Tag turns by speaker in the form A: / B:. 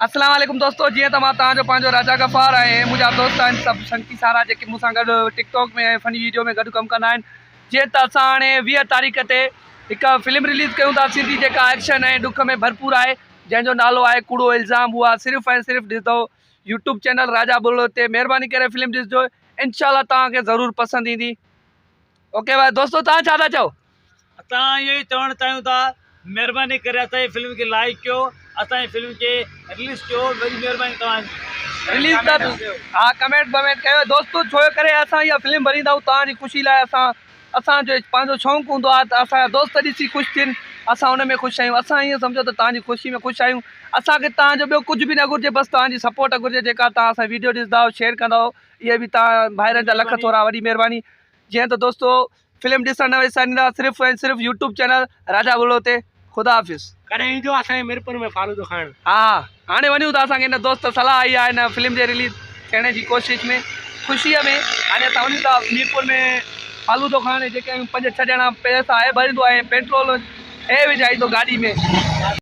A: السلام عليڪم دوستو جيئن ته مان توهان جو پنهنجو راجا غفار ۽ منهنجا دوست آهن سڀ سنگتي سارا جيڪي مون سان گڏ ٽڪ ٽاڪ ۾ ۽ فني ويڊيو ۾ گڏ ڪم ڪندا آهن جيئن ته اسان هاڻي 20 تاريخ تي هڪ فلم رليز ڪيون ٿا سنڌي جيڪا ايڪشن ۽ ڏک ۾ ڀرپور آهي جنهن جو نالو آهي ڪوڙو الزام اها صرف ۽ صرف ڏسندو يوٽيوب چينل راجا ٻرڙو تي مهرباني ڪري فلم ڏسجو انشاء الله توهان کي ضرور پسند ايندي اوڪي ڀاء دوستو توهان ڇا ٿا چئو.
B: اسان اهو ئي چوڻ چاهيون ٿا مهرباني ڪري اسان جي فلم کي لائيڪ ڪيو اسان جي فلم کي رليز ڪيو وڏي مهرباني توهان جي.
A: رليز ته ها ڪمينٽ بمينٽ ڪيو دوستو ڇو ڪري اسان اها فلم ڀريندا آهيون توهان جي خوشي لاء اسان اسان جو پنهنجو شوق هوندو آهي ته اسان جا دوست ڏسي خوش ٿين اسان ان ۾ خوش آهيون اسان ائين سمجهو ته توهان جي خوشي ۾ خوش آهيون اسان کي توهان جو ٻيو ڪجهه به نه گهرجي بس توهان جي سپورٽ گهرجي جيڪا توهان اسان جي ويڊيو ڏسندا آهيو شيئر ڪندا آهيو اهي به توهان ڀائرن جا لک ٿورا وڏي مهرباني جيئن ته دوستو فلم ڏسڻ نه وساريندا صرف ۽ صرف يوٽيوب چينل راجا ٻرڙو تي خدا حافظ.
C: ڪڏهن ايندو اسان جي ميرپور ۾ فالودو کائڻ.
A: ها ها هاڻي وڃون ٿا اسان کي هن دوست صلاح آئي آهي هن فلم جي رليز ٿيڻ جي ڪوشش ۾ خوشي ۾ هاڻي اسان وڃون ٿا ميرپور ۾ فالودو کائڻ جيڪي آهيون پنج ڇهه ڄڻا پئسا هي ڀريندو ۽ پيٽرول هي وجهائيندو گاڏي ۾.